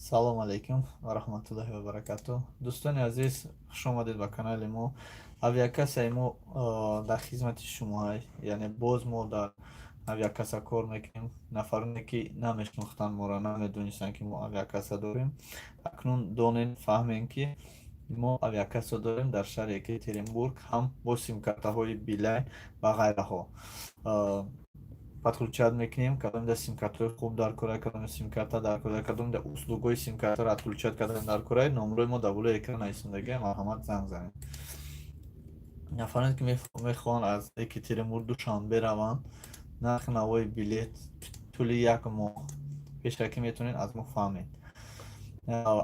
Салом алейкум ва раҳматуллоҳи ва баракату. Дӯстони азиз, хуш омадед ба канали мо. Авиакассаи мо дар хизмати шумо, яъне боз мо дар авиакасса кор мекунем. Нафароне ки намешинохтанд моро, намедонистанд, ки мо авиакасса дорем, акнун донед, фаҳмем, ки мо авиакасса дорем дар шаҳри Екатеринбург, ҳам бо симкартаҳои Билайн ва ғайраҳо подключать мекунем. Кадомида симкартаҳои хуб дар кора, кадоми симкарта дар кора, кадомида услугҳои симкартаро отключать кардан дар кора, номрои мо дар болои экран нависондагӣ, марҳамат, занг занед. Нафароне ки мехоҳанд аз Екатеринбург Душанбе раванд, нархи навои билет тӯли як моҳ пешакӣ метавонед аз мо фаҳмед.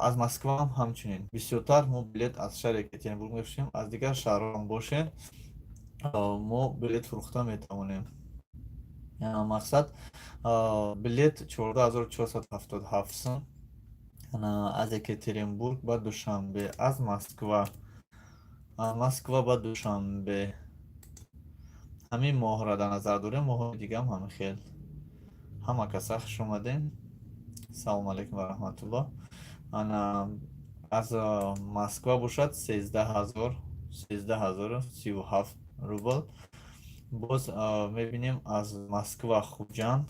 Аз Москваам ҳамчунин. Бисёртар мо билет аз шаҳри Екатеринбург мефурӯшем, аз дигар шаҳрҳоам бошед, мо билет фурӯхта метавонем. Мақсад, билет 14 477 сум аз Екатеринбург ба Душанбе, аз Москва ба Душанбе. Ҳамин моҳро дар назар дорем, моҳҳои дигаам ҳамин хел. Ҳама каса хуш омадем. Салому алейкум ва раҳматуллоҳ. Ана, аз Москва бошад, 13 000, 13 037 рубл. Боз мебинем, аз Москва Хуҷанд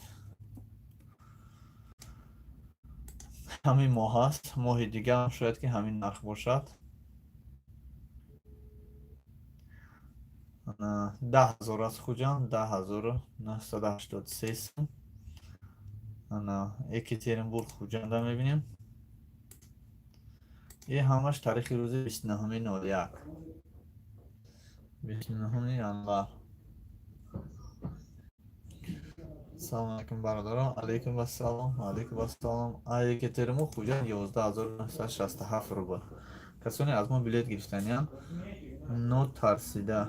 ҳамин моҳ аст, моҳи дигаам шояд ки ҳамин нарх бошад. 10 000 аз Хуҷанд, 10 983 сум. Ана, Екатеринбург Хуҷанда мебинем. И ҳамаш тарихи рӯзи 29-и 01, 29-уми январ. Салому алейкум, бародарон. Алейкум вассалом, алейкум вассалом. Екатеринбург Хуҷанд 11 967 рубл. Касоне аз мо билет гирифтаниянд, нотарсида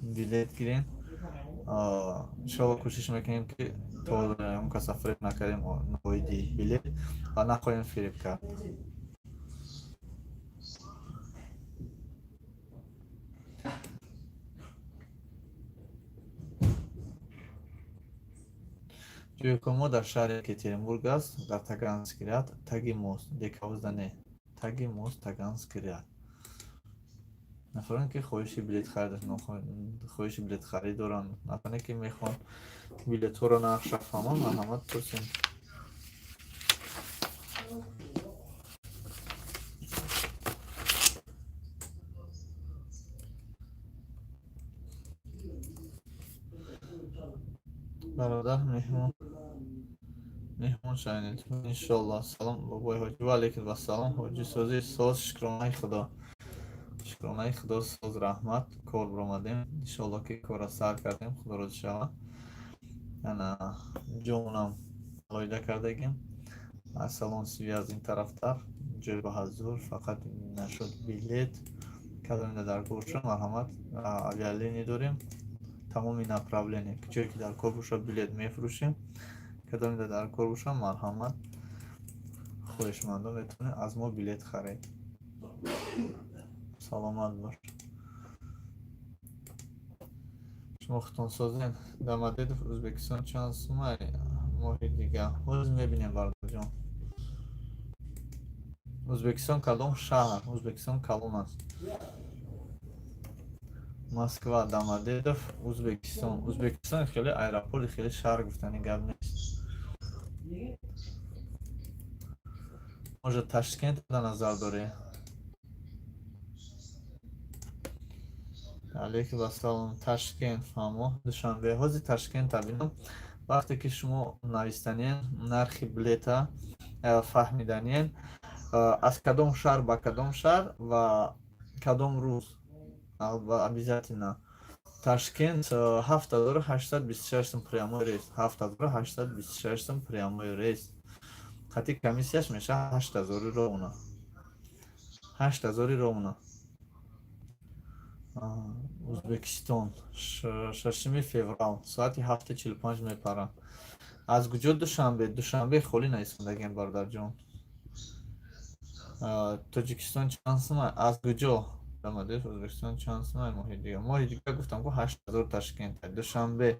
билет гирен. Иншоалло, кӯшиш мекунем, ки то он каса фиреб накардем оиди билет ва нахоҳем фиреб кард. Ҷойгоҳи мо дар шаҳри Екатеринбург аст, дар Таганский ряд, таги мост, Декавзда не, таги мост, Таганский ряд. Нафароне ки хоҳиши билетхарид доранд, нафаре ки мехоҳанд билетҳоро нархша фаҳманд, марҳамат, пурсем. Бародар, меҳмон, меҳмон шавед, иншоалло. Салом, бобои ҳоҷӣ. Ва алейкум вассалом, ҳоҷӣ. Созӣ? Соз, шукронаи Худо, шукронаи Худо, соз, раҳмат. Кор биромадем, иншоалло, ки корро сар кардем, Худо розӣ шавад. Ана, ҷонам алоҳида кардагим аз салон связь ин тарафтар, ҷой ба ҳазур. Фақат нашуд билет. Кадомида дар кор боша, марҳамат, авиалиния дорем, тамоми направление, ҷое ки дар кор боша, билет мефурӯшем. Кадомида дар кор боша, марҳамат, хоҳишмандон метавонед аз мо билет харед. Саломат бош. Шумо худтон созед? Домодедово Ӯзбекистон чанд сумай моҳи дига? Ҳозир мебинем, бародарҷон. Ӯзбекистон кадом шаҳр? Ӯзбекистон калон аст. Москва Домодедово, Ӯзбекистон. Ӯзбекистон хеле аэропорти, хеле шаҳр гуфтани гап нест. Может, Ташкент дар назар дорӣ? Алейкум вассалом. Ташкент, фаҳмо, Душанбе. Ҳозир Ташкента бинам. Вақте ки шумо навистаниен нархи билета, фаҳмиданиен аз кадом шаҳр ба кадом шаҳр ва кадом рӯз, обязательно. Ташкент 7826 сум прямой рейс, 7826 сум прямой рейс. Хати комиссияш мешавад 8000 ровно, 8000 ровно. Ӯзбекистон, 6-уми феврал, соати 7:45 мепарам. Аз куҷо Душанбе? Душанбе холӣ нависондагиам, бародарҷон. Тоҷикистон чанд сума? Аз куҷо? Ӯзбекистон чанд сума моҳи дига? Моҳи дига гуфтам ку, 8000 Ташкент. Душанбе.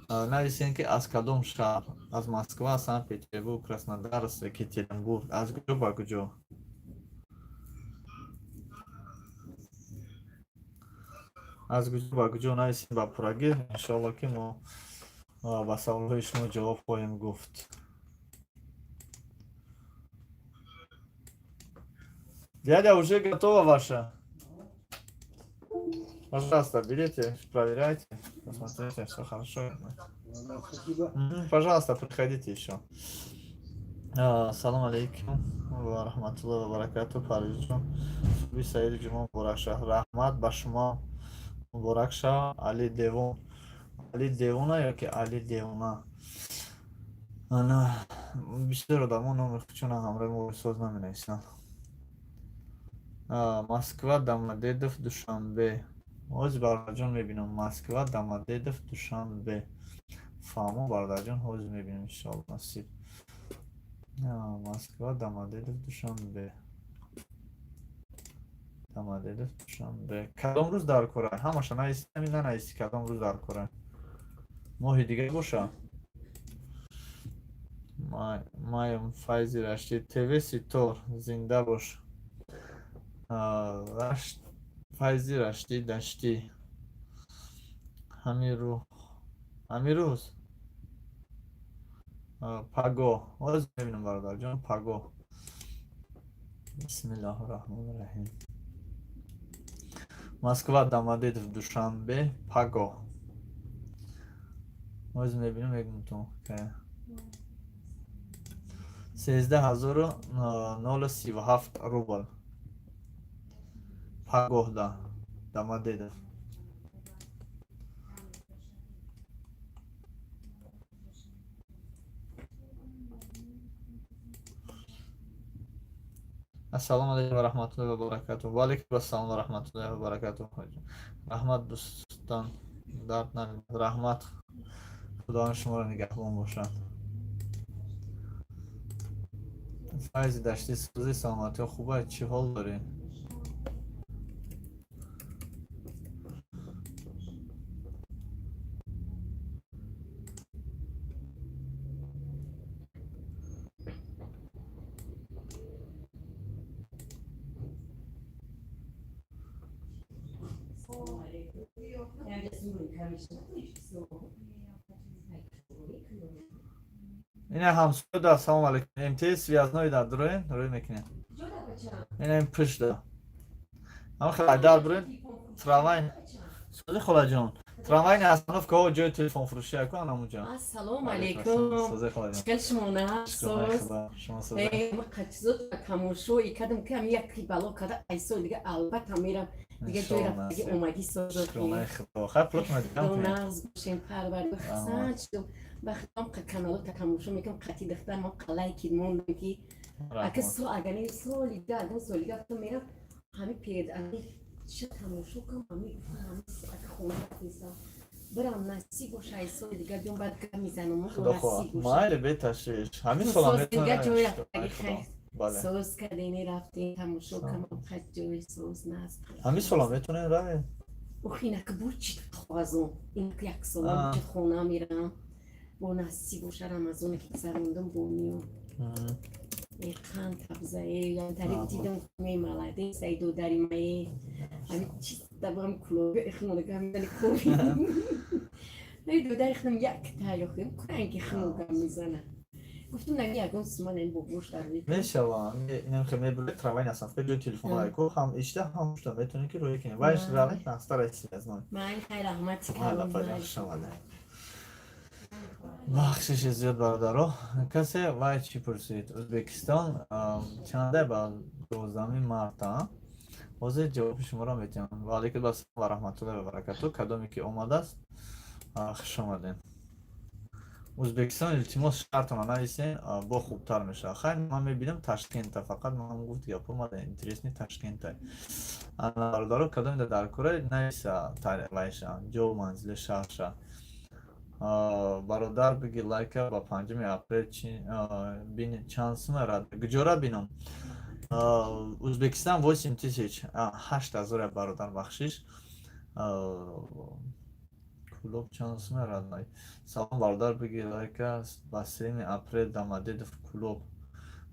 Нависен, ки аз кадом шаҳр: аз Москва, Санкт Петербург, Краснодар, Екатеринбург, аз куҷо ба куҷо, аз куҷо ба куҷо нависем ба пуррагӣ. Иншоалло, ки мо ба саволҳои шумо ҷавоб хоҳем гуфт. Дядя, уже готова ваша. Пожалуйста, берите, проверяйте, посмотрите, все хорошо. Спасибо. Пожалуйста, приходите еще. Салом алейкум ва раҳматуллоҳи ва баракату, Парвизҷон. Субҳи саиди ҷума муборак шав. Раҳмат, ба шумо муборак шав. Али Девон. Али Девона ёки Али Девона? Ана, бисёр одамо номи худшона ҳамроҳи мо соз наменависанд. Москва, Домодедово, Душанбе. Ҳозир, бародарҷон, мебинам. Москва, Домодедово, Душанбе. Фаҳмо, бародарҷон, ҳозир мебинам, иншоалло, насиб. Москва, Домодедово, Душанбе. Домодедово, Душанбе. Кадом рӯз дар кора? Ҳамаша нависӣ, ҳамин нанависӣ, кадом рӯз дар кора? Моҳи дига боша? Маем Файзи Раштӣ, ТВ Ситор, зинда бош. Рашт Файзи Раштӣ Даштӣ. Ҳамин рӯ ҳамин рӯз? Пагоҳ. Ҳозир мебинам, бародарҷон, пагоҳ. Бисмиллоҳи раҳмони раҳим. Москва, Домодедово, Душанбе, пагоҳ. Ҳозир мебинам, мегӯм ту. 13 037 рубл. Пагоҳда. Домодедово. Ассалому алайкум ва раҳматуллоҳи ва баракатуҳ. Ва алайкум ассалом ва раҳматуллоҳи ва баракатуҳ. Раҳмат, дӯстон, дард намедиҳад. Раҳмат. Худованд шуморо нигаҳбон бошад. Файзи Даштӣ, сӯзи, саломатиҳо хуба, чӣ ҳол дорӣ? Ина ҳамсоя, ассалому алайкум. МТС Связной да дуроен, рӯй мекунем. Ина ин пушт да. Ҳам хеле дар бурен трамвай. Сӯзи, холаҷон. Трамвайный остановка о ҷои телефонфурӯшӣ яку анамуҷа. Ассалому алайкум. Сӯзи, холаҷон. Чикал шумо на соз. Шумо сӯзи. Ма қачизот тамошо икадам ки ам як бало када айсо дига, албатта мерам дига ҷои рафтаги омаги созо. Шукронаи Худо. Хайр, пулатон дигам кунед. Нағз бошем, Парвардигор, хасан шудам. Вақтам каналота тамошо мекунам, қати духтарам қалай ки мондам ки ака со агани соли да аган соли гафта мерам, ҳами пед ами ча тамошо кам, ҳами ҳами ака хона рафтесам, бирам, насиб боша, ай соли дига биём, баъд гап мезанам. Худо хоҳад. Майли, беташвиш. Ҳамин сола дига ҷои рафтаги метавонед. Бале. Соз кардени рафтем, тамошо кам, қад ҷои соз наст. Ҳамин сола метавонед равед. Охи, инак бо чи хоҳазон, инак як сола чи хона мерам, бо насиб боша, Рамазоне ки гузарондам, бо миём. Қанд табзае янтари дидам, мемаладе сайдо дари мае ҳами чи дабам кулоби ихмонага мизани кови додари худам як таёхим куранги хунугам мезана. Гуфтум, наги ягон суман ин бобош дар Мешава, инам хе мебуре трамвайный остановка ҷои телефонҳое ку ҳам ишта, ҳам ушта метавонед ки рӯй кунед. Вайш равед настара Связной. Ман хайр, раҳмати. Майла, паҷон, хуш омадед. Бахшиши зиёд, бародаро. Касе вай чӣ пурсид? Ӯзбекистон чанде ба 12 марта? Ҳозир ҷавоби шуморо метиҳам. Ва алайкум ассалом ва раҳматуллоҳи ва баракатуҳ. Кадоме ки омадааст, хуш омадед. Ӯзбекистон, илтимос, шаҳртона нависен, бо хубтар мешавад. Хайр, ман мебинам Ташкента, фақат ман гуфт гапо мада интересный Ташкента. Бародаро, кадоме дар кора нависа вайша, ҷо, манзили, шаҳрша. Бародар, биги лайка ба 5 апрел чанд сума рад куҷора бинам? Ӯзбекистон 8000, 8000, бародар, бахшиш. Кӯлоб чанд сум родной? Салом, бародар, биги лайка ба 3 апрел Домодедово, Кӯлоб.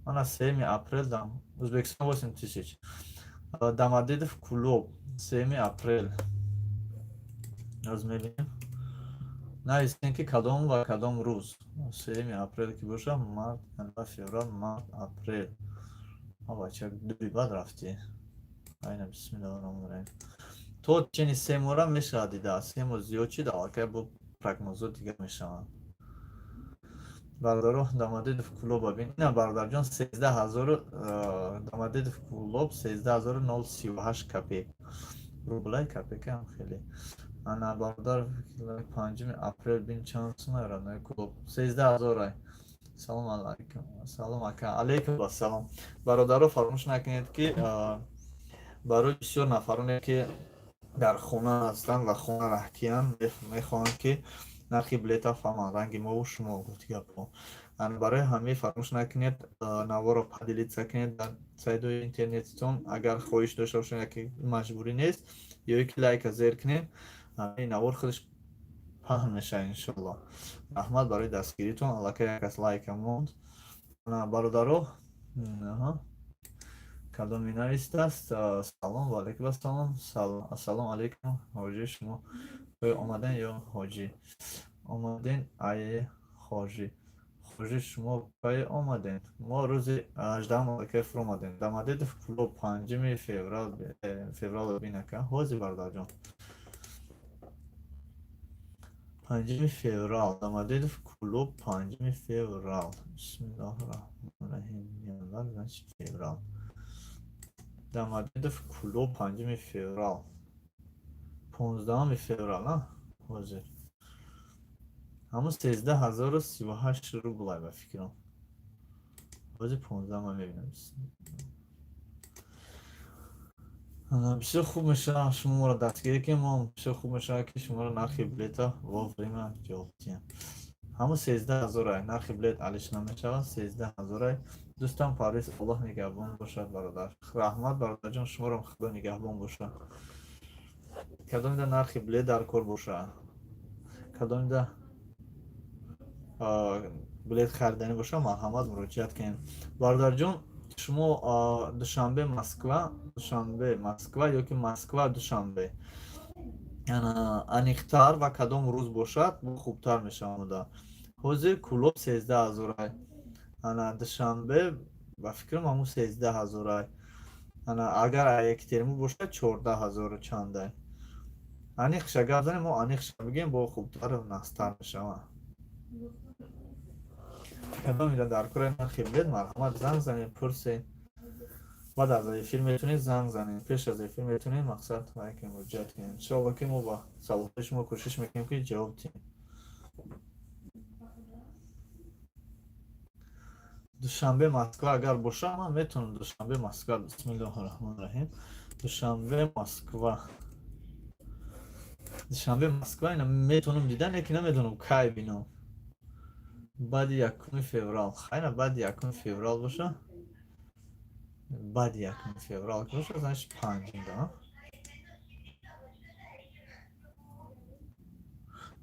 Мана 3 апрел дам Ӯзбекистон 8000. Домодедово, Кӯлоб, 3 апрел. Оз мебинем. Нависем, ки кадом ва кадом рӯз. 3 апрел ки боша, март, январ, феврал, март, апрел. Бача, дури бад рафтӣ. Айна, бисмиллоҳи раҳмони раҳим. То чени 3 моҳра мешавад дида. 3 моҳ зиёд шид, аллакай бо прогнозҳо дигар мешаванд. Бародаро, Домодедово, Кӯлоба бин. Ина, бародарҷон, 13 000, Домодедово, Кӯлоб, 13 038 копеек. Рублай, копейкаам хеле. Ана, бародар, 5 апрел бин чанд сум, родной, Кӯлоб. 13 000 ай. Салом алайкум. Салом, ака. Алайкум ассалом. Бародаро, фаромӯш накунед, ки барои бисёр нафароне, ки дар хона ҳастанд ва хона раҳтиянд, мехоҳанд, ки нархи билета фаҳманд, ранги мову шумо, гуфти гапҳо. Барои ҳамин фаромӯш накунед, наворо поделиться кунед дар сайтҳои интернетитон, агар хоҳиш дошта бошед, яке маҷбурӣ нест, ё ки лайка зер кунед, ин навор худаш паҳн мешавад, иншоалло. Раҳмат барои дастгиритон. Аллакай як кас лайка монд. Бародаро, кадоме навистааст? Салом, ва алайкум ассалом. Ассалому алайкум, ҳоҷӣ, шумо оё омаден ё ҳоҷӣ омаден? Ай, ҳоҷӣ, ҳоҷӣ, шумо кай омаден? Мо рӯзи 18-ум аллакай фуромадем. Домодедово, Кӯлоб, 5 феврал, февралро бинака ҳозир, бародарҷон. 5 феврал, Домодедово, Кӯлоб, 5 феврал. Бисмиллоҳи раҳмони раҳим. Январ, значит, феврал. Домодедово, Кӯлоб, 5 феврал, 15 феврал. А ҳозир ҳамун 13 038 рублай, ба фикрам. Ҳозир 15-ма мебинам. Бисёр хуб мешавад, шумо моро дастгирӣ кунед, мо бисёр хуб мешавад, ки шуморо нархи билета вовремя ҷавоб диҳем. Ҳамун 13 000-ай нархи билет, алиш намешавад, 13 000-ай. Дӯстам Парвиз, Аллоҳ нигаҳбон бошад, бародар. Раҳмат, бародарҷон, шуморо Худо нигаҳбон бошад. Кадомида нархи билет дар кор бошад, кадомида билет хариданӣ бошад, марҳамат, муроҷиат кунед. Бародарҷон, шумо Душанбе, Москва, Душанбе, Москва ё ки Москва, Душанбе, аниқтар ва кадом рӯз бошад, хубтар мешавад. Ҳозир Кӯлоб 13 000-ай. Ана, Душанбе, ба фикрам, ҳамун 13 000-ай. Ана, агар Екатеринбург бошад, 14 000-у чандай. Аниқша гап занем, мо аниқша бигем, бо хубтару нағзтар мешавад. Кадомида дар кори нархи билет, марҳамат, занг занед, пурсед. Баъд аз эфир метавонед занг занед, пеш аз эфир метавонед, мақсад, ки муроҷиат кунед. Иншоалло, ки мо ба саволҳои шумо кӯшиш мекунем, ки ҷавоб диҳем. Душанбе, Москва агар боша, ман метавонам. Душанбе, Москва, бисмиллоҳи раҳмони раҳим. Душанбе, Москва, Душанбе, Москва, ина метавонам дидан, яке намедонам кай бинам. Баъди 1 феврал, хайна, баъди 1 феврал боша, баъди 1 феврал ки боша, значит, панҷум да.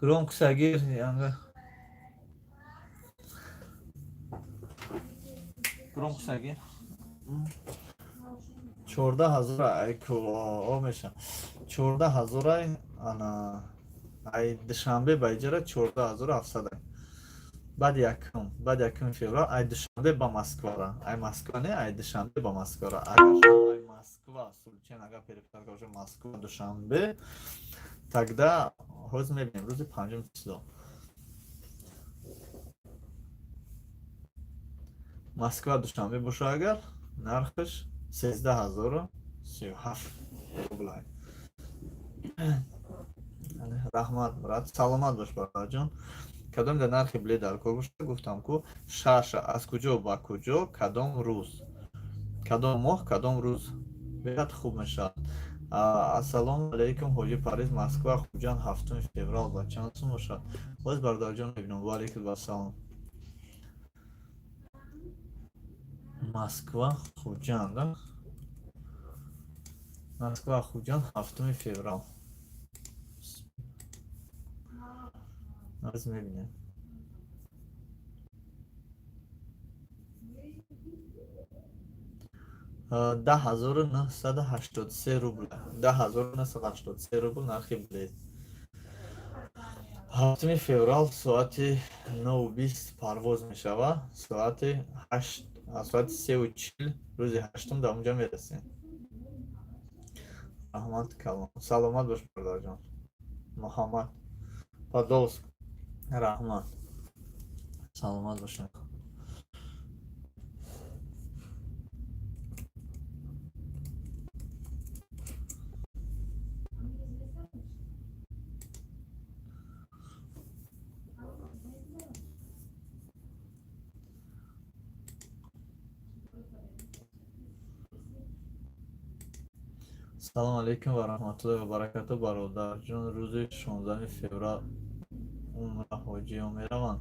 Громко сагир янга, громко сагир. 14 000 о меша, 14 000-ай. Ана, ай Душанбе ба иҷара 14 700-ай. Баъди 1 феврал, ай Душанбе ба Москвара, ай Москва не, ай Душанбе ба Москвара. Агар шумо ай Москва случайно, агар переписать боша Москва, Душанбе, тогда ҳозир мебинем, рӯзи 5 число. Москва, Душанбе боша агар, нархаш 13 037 рублай. Раҳмат, брат, саломат бош, бародарҷон. Кадом дар нархи билет дар кор боша, гуфтам ку, шаша аз куҷо ба куҷо, кадом рӯз, кадом моҳ, кадом рӯз беҳад хуб мешавад. Ассалому алайкум, ҳоҷи Париз, Москва, Хуҷанд, 7 феврал ба чанд сум бошад? Боз, бародарҷон, мебинам. Ва алайкум ассалом. Москва, Хуҷанд, Москва, Хуҷанд, 7 феврал. Аз мебинем. 10 983 рубл, 10 983 рубл нархи билет. 7 феврал соати 9:20 парвоз мешавад. Соати 8, соати 3:40 рӯзи ҳаштум дар онҷа мерасем. Раҳмат калон, саломат бош, бародарҷон. Муҳаммад Подолск, раҳмат, саломат бошед. Салом алейкум ва раҳматуллоҳи ва баракату, бародарҷон. Рӯзи 16 феврал умра ҳоҷиён мераванд?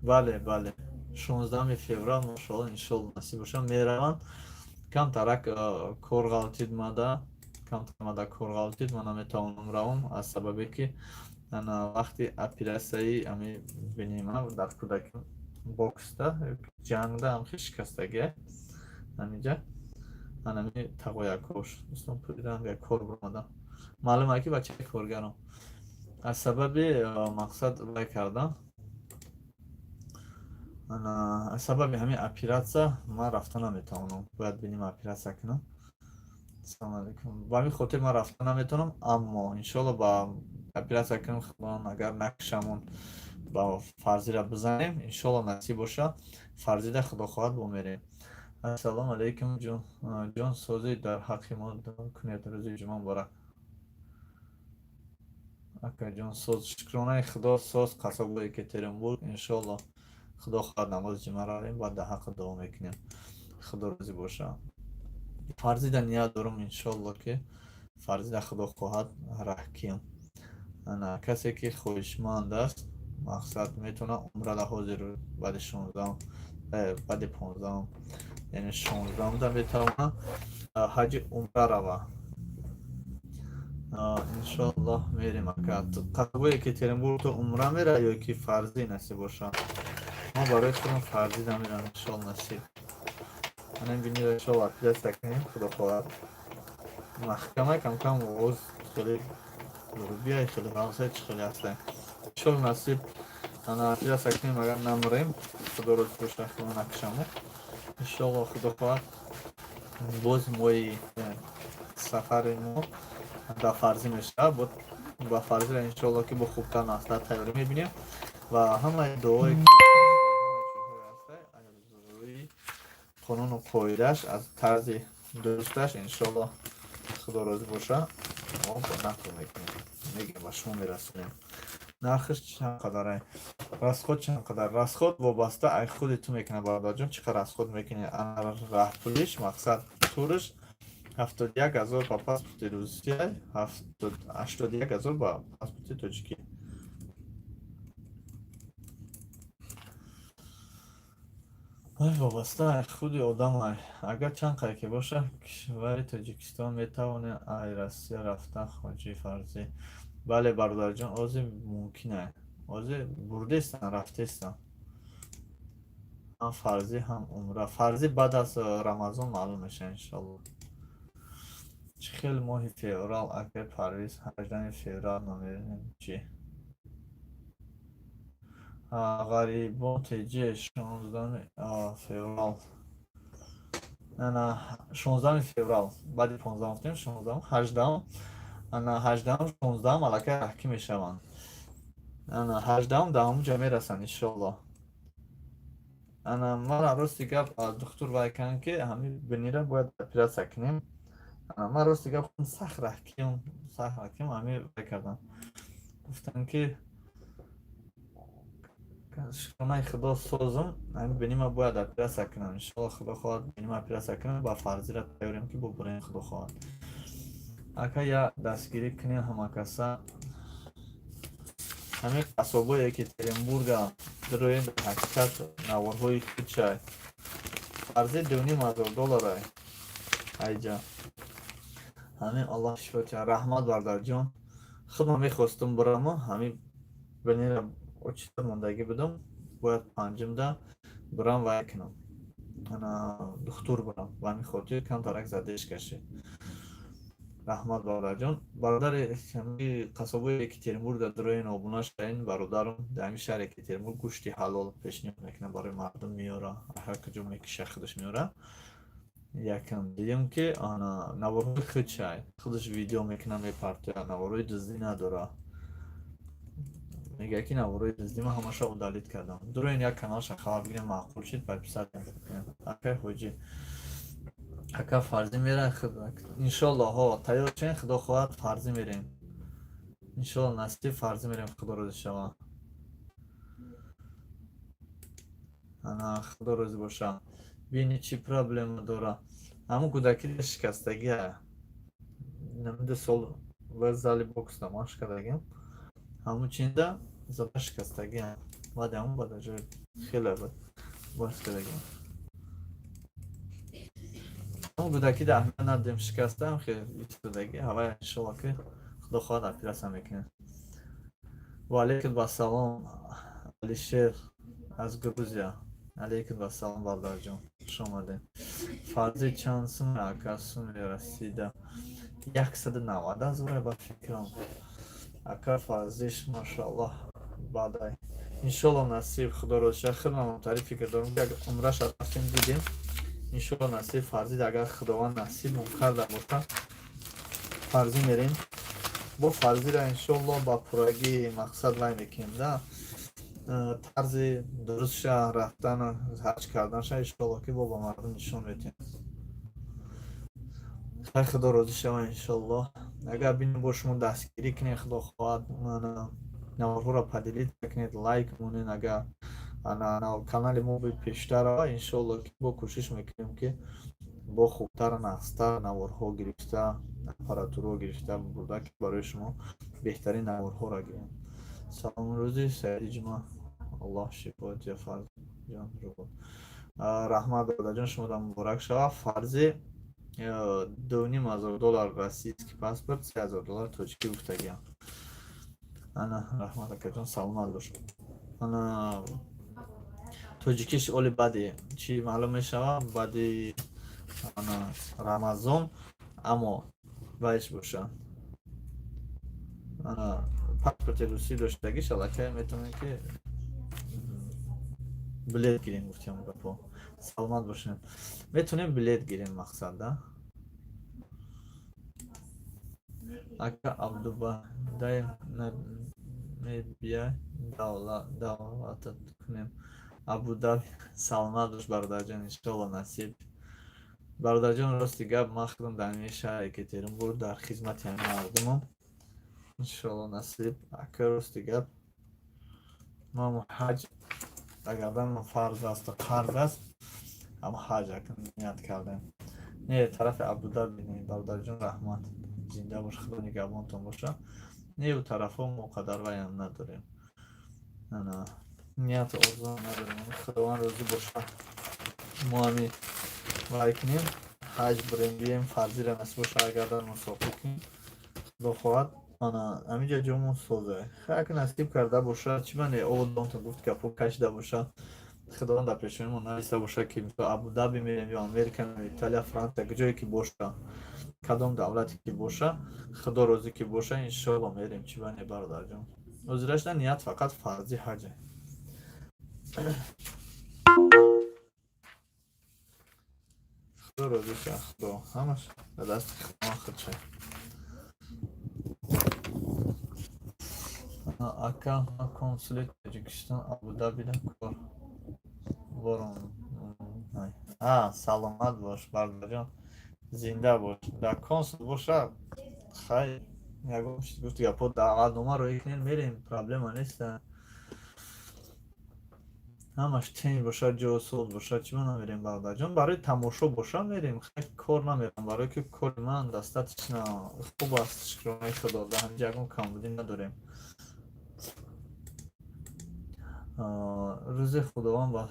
Бале, бале, 16 феврал, машоалло, иншолло, насиб боша, мераванд. Камтарак кор ғалтид мада, камтар мада кор ғалтид, ман наметавонам равам, аз сабабе ки вақти оператсияи ами бинима дар кӯдаки боксда, ҷангда ҳамхел шикастагия ҳамиҷа, анами тағоякош дӯстон пӯридан, як кор буромадам. Маълум ки бачаи коргарам, аз сабаби мақсад вай кардам, аз сабаби ҳамин оператсия ман рафта наметавонам. Бояд биним, оператсия кунам. Салому алейкум. Ба ҳамин хотир ман рафта наметавонам, аммо иншоалло ба оператсия кунам, худованд агар накушамон, ба фарзира бизанем, иншоалло, насиб боша, фарзида, худо хоҳад, бо мерем. Ассалому алейкум, ҷон, созӣ дар ҳаққи мо дуо кунед. Рӯзи ҷумъа муборак, акаҷон. Соз, шукронаи Худо, соз. Қасобои Екатеринбург, иншоалло, худо хоҳад, намози ҷумъа равем, баъд дар ҳаққи дуо мекунем. Худо розӣ боша. Фарзида ният дорам, иншоалло, ки фарзида, худо хоҳад, раҳкиям. Ана касе ки хоҳишманд аст, мақсад, метавонад умрада ҳозир баъди 16-ум, баъди 15-ум, яъне 16-умда метавонад ҳаҷи умра рава. Иншоаллоҳ, мерем, ака. Қасобои Екатеринбург, ту умра мера ё ки фарзӣ, насиб боша? Ма барои худам фарзида мерам, иншоалло, насиб. Анам бинира, иншоалло, оператсия кунем, худо хоҳад. Маҳкама камкам оғоз хеле биай, хеле ғамса чи хеле ҳаста. Иншоалло, насиб, ана оператсия кунем, агар намрем, худо розӣ боша, худо накушамо. Иншоалло, худо хоҳад, боз моҳи сафари мо дар фарзӣ мешавад. Ба фарзира, иншоалло, ки бо хубтар маслиҳат тайёрӣ мебинем ва ҳамаи дуое ки рӯи қонуну қоидааш, аз тарзи дурусташ, иншоалло, худо розӣ боша, мо нақл мекунем, мегем, ба шумо мерасонем. Нархаш чанд қадар, расход чанд қадар? Расход вобаста ай худи ту мекунад, бародарҷон, чӣ қадар расход мекунӣ. Раҳпулиш, мақсад, турш 71 000 ба паспорти Русия, 81 000 ба паспорти тоҷикӣ. Вай вобаста ай худи одам. Агар чанд қадар ки боша, кишвари Тоҷикистон метавонед ай Россия рафтан хоҷи фарзӣ? Бале, бародарҷон, ҳозир мумкин ай, ҳозир бурдестан, рафтестан, ҳам фарзӣ, ҳам умра. Фарзӣ баъд аз Рамазон маълум мешавад, иншоалло. Чӣ хел моҳи феврал, акай Парвиз? 18 феврал намедонем чӣ. Ғарибон теҷ, 16 феврал, ана 16 феврал, баъди 15 гуфтем, 16, 18, ана 18, 16 аллакай раҳкӣ мешаванд. Ана 18 дар ҳамунҷа мерасанд, иншоалло. Ана мара, рости гап, духтур вай карданд, ки ҳамин бинира бояд оператсия кунем. Ман, рости гап, сахт раҳкиям, сахт раҳкиям. Ҳамин вай кардам, гуфтанд, ки шукронаи Худо, созум, ҳамин бинима бояд оператсия кунам. Иншоалло, худо хоҳад, бинима оператсия кунам, ба фарзира тайёрем, ки бубурем, худо хоҳад. Ака, я дастгирӣ кунем ҳамакаса. Ҳамин қасобои Екатеринбурга дуроем, дар ҳақиқат наворҳои худшай. Фарзи 2,5 ҳазор долларай айҷа. Ҳамин, Аллоҳ шифо диҳад. Раҳмат, бародарҷон. Худман мехостум бураму ҳамин бинира. Очита мондагӣ будам, бояд панҷумда бирам вай кунам, ана духтур бирам. Ба ҳамин хотир камтарак задержка шид. Раҳмат, бародарҷон. Бародари қасобои Екатеринбург дар дурои обуна шавен, бародарам. Дар ҳамин шаҳри Екатеринбург гӯшти ҳалол пешниҳод мекунад, барои мардум меёра, ҳар куҷо мекиша, худаш меёра. Якам дидем, ки ана наворҳои худшай, худаш видео мекуна, мепартоя, наворҳои дуздӣ надора. Мегӯяд, ки наворҳои дуздӣ ман ҳамаша удалить кардам. Дуроин як каналша хабар бигирем, маъқул шид, подписать кунем. Акай ҳоҷӣ, ака, фарзӣ мера? Иншолло, ҳо, тайёр шен, худо хоҳад, фарзӣ мерем. Иншолло, насиб, фарзӣ мерем, худо розӣ шава. Ана, худо розӣ боша. Бини, чӣ проблема дора? Ҳамун кӯдаки шикастагия, 2 сол ва зали боксда машқ кардагим, ҳамун чинда зада шикастагия. Баъди ҳамун баъд аҷоиб хеле боз кардагим. Ҳамун кӯдаки да аҳамият надодем, шикастаам, хеле истодаги ҳавай. Иншолло, ки худо хоҳад, оператсия мекунем. Ва алейкум вассалом, Алишер аз Грузия. Алейкум вассалом, бародарҷон, хуш омадед. Фарзи чанд сум, ака? Суми расида 190 ҳазора, ба фикрам, ака. Фарзиш, машоаллоҳ, баъдай, иншолло, насиб, худо розиша. Хеле тари фикр дорам, як умраша рафтем, дидем. Иншолло, насиб, фарзид, агар худованд насибмон карда боша, фарзӣ мерем. Бо фарзира, иншолло, ба пуррагӣ мақсад вай мекунем да, тарзи дурустша рафтан, ҳаҷ карданша, иншолло, ки бо ба мардум нишон медиҳем. Хай, худо розӣ шава, иншолло. Агар бинем, бо шумо дастгирӣ кунем, худо хоҳад, наворҳоро поделить кунед, лайк монед. Агар канали мо пештар, иншолло, ки бо кӯшиш мекунем, ки бо хубтар, нағзтар наворҳо гирифта, аппаратураҳо гирифта бурда, ки барои шумо беҳтарин наворҳоро гирем. Салом, рӯзи саиди ҷума, Аллоҳ шифо диҳад фарзҷон. Раҳмат, бародарҷон, шумода муборак шава. Фарзи 2500 доллар российский паспорт, 3000 доллар тоҷикӣ гуфтагиам. Ана, раҳмат, акаҷон, саломат бош. Ана, тоҷикиш оли баъди чӣ маълум мешава, баъди ана Рамазон. Аммо вайш боша, ана паспорти русӣ доштагиш, аллакай метавонем, ки билет гирем. Гуфтем гапо. Саломат бошем. Метавонем билет гирем, мақсад да. Ака Абдубадай, мебия, даъватат кунем Абудаби. Саломат бош, бародарҷон, иншолло, насиб. Бародарҷон, рости гап, ман худам дар ҳамин шаҳр Екатеринбург дар хизмати ҳамин мардумам. Иншолло, насиб. Ака, рости гап, ман ҳаҷ агардан фарз асту қарз аст, ама ҳаҷ ният кардем. Не, тарафи Абудаби не, бародарҷон, раҳмат, зинда бош, худо нигаҳбонтон боша. Не, ӯ тарафҳо мо қадар ваям надорем, ана нияту орзуам надорем. Худованд розӣ боша, мо ҳами вай кунем, ҳаҷ бирем, бием, фарзира насиб боша, агардан мусофир кунем, худо хоҳад. Ана ҳаминҷа ҷомон созе, хайр, насиб карда боша, чӣ мане оводонтон гуфт, гапо кашида боша, худованд дар пешонимон нависта боша, ки Абудаби мерем ё Америка, Италия, Франсия, ҷое ки боша, кадом давлате ки боша, худо розӣ ки боша, иншолло, мерем. Чӣ бане, бародарҷон, ҳозирашда ният фақат фарзи ҳаҷе. Худо розӣ ша, худо ҳамаш ба дасти худованд худша. Ака, ман консули Тоҷикистон Абудабида кор борам. Саломат бош, бародарҷон, зинда бош. Дар консул боша, хай, ягон чиз гуфти гапо, даъватнома роӣ кунем, мерем, проблема нест. Ҳамаш тинҷ бошад, ҷо соз бошад, чӣ ма намерем, бародарҷон? Барои тамошо боша, мерем, хай, кор намерам, барое ки кори ман достаточно хуб аст, шукронаи худо, дар ҳаминҷа ягон камбудӣ надорем. Рӯзе худованд ба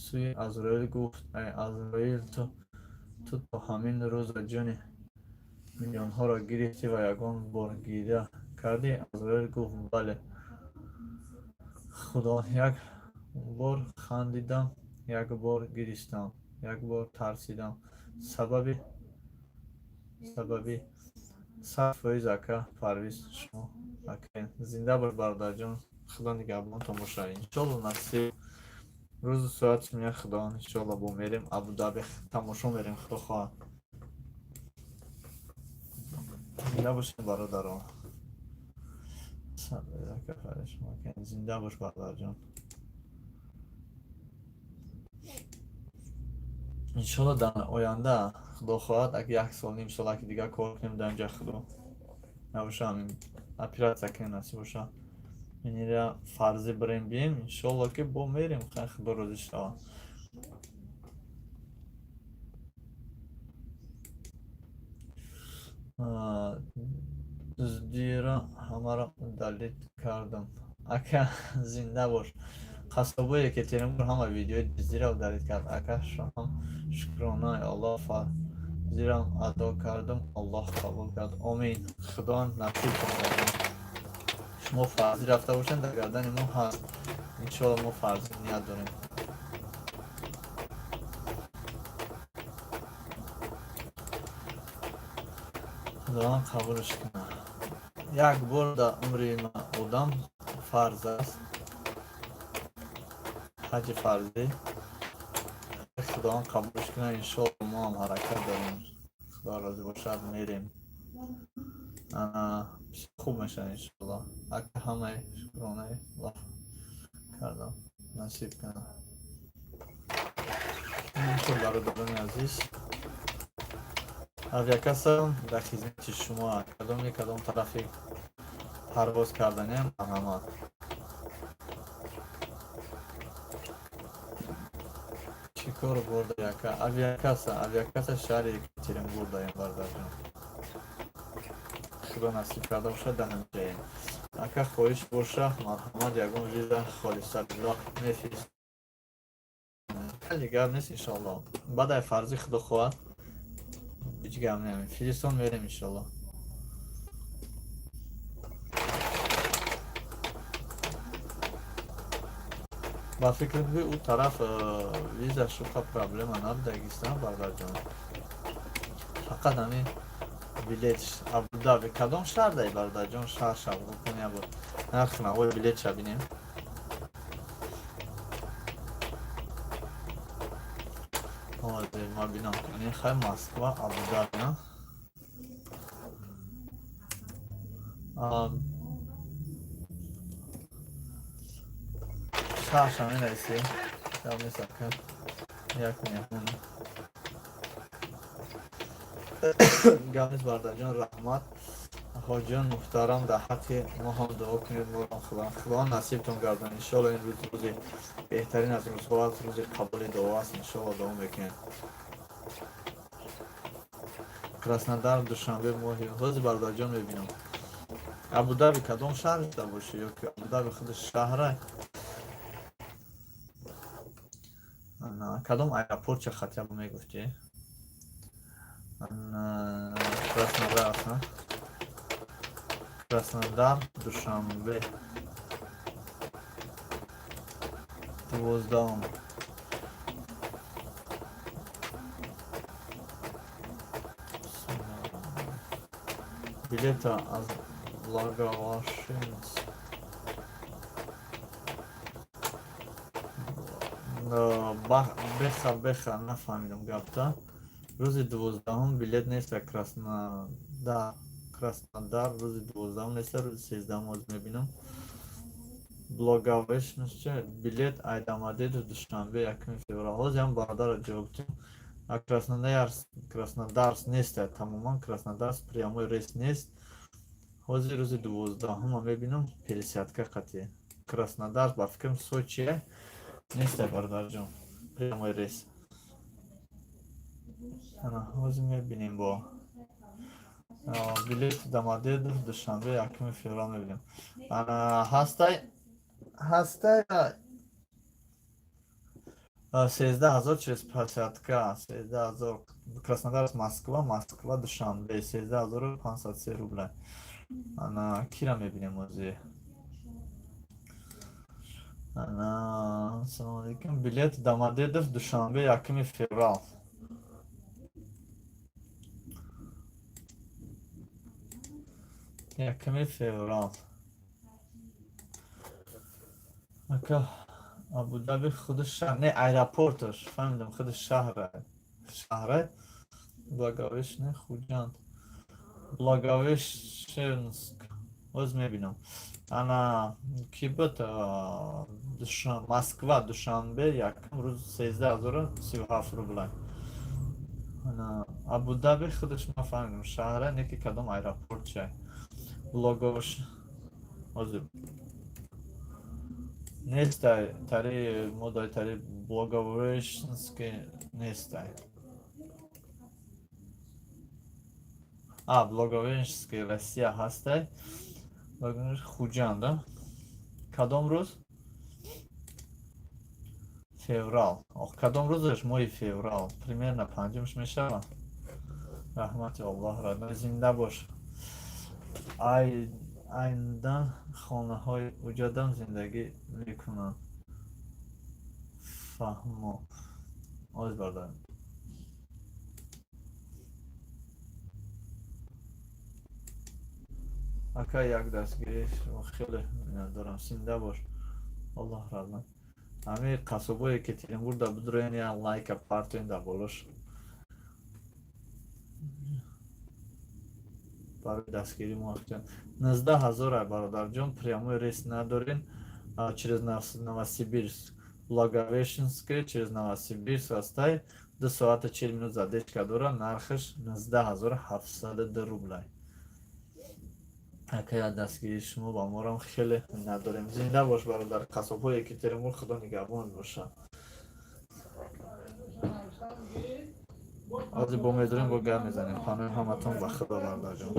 сӯи Азроил гуфт: «Ай Азроил, ту то ҳамин рӯза ҷони миллионҳоро гирифтӣ ва ягон бор гиря кардӣ?» Азроил гуфт: «Бале, Худо, як бор хандидам, як бор гиристам, як бор тарсидам. Сабаби 100% ака Парвиз, шумо ака зинда бош, бародарҷон, Худо нигаҳбонтон бошад. Иншолло, насиб рӯзу соат меяд, Худо, иншолло, бо мерем Абудаби, тамошо мерем, Худо хоҳад. Зинда бошед, бародарон. Зинда бош, бародарҷон. Иншолло, дар оянда, Худо хоҳад, ак як сол, ним сол аки дигар кор кунем дар инҷа, Худо набоша, ҳамин оператсия кунем, насиб боша, инира фарзӣ бирем, бием, иншолло, ки бо мерем, Худо розӣ шавад. Дуздиро ҳамаро удалить кардам. Ака, зинда бош. Қассобои Екатеринбург ҳама видеои дуздиро удалить кард. Ака, шоҳам, шукронаи Аллоҳ, фарзирам адо кардам, Аллоҳ қабул кард. Омин. Худо насиб кунад. Шумо фарзӣ рафта бошед, дар гардани мо ҳаст. Иншолло, мо фарзӣ ният дорем. Худованд қабулш кунад. Як бор дар умри одам фарз аст ҳаҷи фарзӣ. Худованд қабулш кунад, иншолло, мо ҳам ҳаракат дорем. Худо розӣ бошад, мерем. Хуб мешавад, иншолло. Ака, ҳамаи шукронаи Аллоҳ кардам, насиб кунад. Бародарони азиз, авиакассам дар хизмати шумо. Кадоме кадом тарафи парвоз карданиам, марҳамат. Чӣ кор бурда, яка? Авиакасса, авиакасса шаҳри Екатеринбург даем, бародарҷон. Худо насиб карда бошад, дар ҳамин. Ака, хоҳиш боша, марҳамат, ягон виза холиса мефирист. Гап нест, иншоалло. Баъд ай фарзи, Худо хоҳад, ҳеҷ гап не. Филистон мерем, иншоалло. Ба фикр ки ӯ тараф виза шуқа проблема набудагистан, бародарҷон. Фақат ҳамин билет. Абудаби кадом шаҳр дай, бародарҷон? Шаҳр шабгӯ кун, бор нархи навои билетша бинем. Ҳозир ма бинам. Хай, Москва, Абудаби, а? Шаҳрша менависӣ? Гап нест, ака. Як меҳмон. Гап нест, бародарҷон, раҳмат. Ҳоҷиён муҳтарам, дар ҳаққи мо ҳам дуо кунед, моро Худо насибтон гардон. Иншолло, ин рӯз рӯзи беҳтарин аз рӯзҳо аст, рӯзи қабули дуо аст. Иншолло, дуо мекунем. Краснодар, Душанбе, моҳи ҳози, бародарҷон, мебинам. Абудаби кадом шаҳр шуда бошӣ ё ки Абудаби худи шаҳра? Кадом аэропорт ча хотя бы мегуфтӣ? Краснодар, Краснодар, Душанбе, 12-ум. Билета аз Благовещенск. Беха, беха, нафаҳмидам гапта. Рӯзи 12-ум билет нест. Краснодар, Краснодар рӯзи 12-ум нест, рӯзи 13-ум оз мебинам. Благовещенск билет Айдамадеду Душанбе, 1 феврал. Ҳозир ҳам бародарро ҷавоб дидем. Краснодарс нест тамоман, Краснодарс прямой рейс нест. Ҳозир рӯзи 12-ума мебинам, пересадка қатъи. Краснодар, ба фикрам, Сочие нест, бародарҷон, прямой рейс. Ҳозир мебинем, бо билет Домодедово Душанбе, 1 феврал мебинем. Ҳастай, ҳастай 13 000 через посадка, 13 000. Краснодар Москва, Москва Душанбе, 13 503 рубля. Ана кира мебинем ҳозир. Ассалому алейкум. Билет Домодедово, Душанбе, 1 феврал. 1 феврал. Ака, Абудаби худи шаҳр не, аэропорташ, фаҳмидам, худи шаҳра. Шаҳра Благовещение, Хуҷанд. Благовещенск. Боз мебинам. Ана, ки буд? Москва, Душанбе, якум рӯз 13 037 рубла. Ана, Абудаби худаш ман фаҳмидам, шаҳра не, ки кадом аэропорт чай. Благовещ ҳозир нестай, тари модай, тари Благовещенский нестай. А, Благовещенский, Россия ҳастай. Хуҷанд, кадом рӯз? Феврал. Ох, кадом рӯзаш? Моҳи феврал. Примерно панҷумш мешавад. Раҳмати Аллоҳ, зинда бош. Ай айндан хонаҳои уҷадам зиндагӣ мекунанд. Фаҳмо. Оз бардорем. Ака, як дастгирӣ хеле миннатдорам. Зинда бош. Аллоҳ раҳмат. Ҳамин қасобое Екатеринбургда бидроен, як лайка партоен дар болош. Барои дастгирӣ муваффақият. 19 000 ай, бародарҷон, прямой рейс надорем. Через Новосибирск. Благовещенское через Новосибирск ҳастай. 2 соата 40 минут задержка дора. Нархаш 19 702 рублай. Ака, як дастгирии шумо ба морам хеле миннатдорем. Зинда бош, бародар. Қасобҳои Екатеринбург Худо нигаҳбонат бошад. Ҳозир бо медорем, бо гап мезанем. Паноҳи ҳаматон ба Худо, бародарҷон.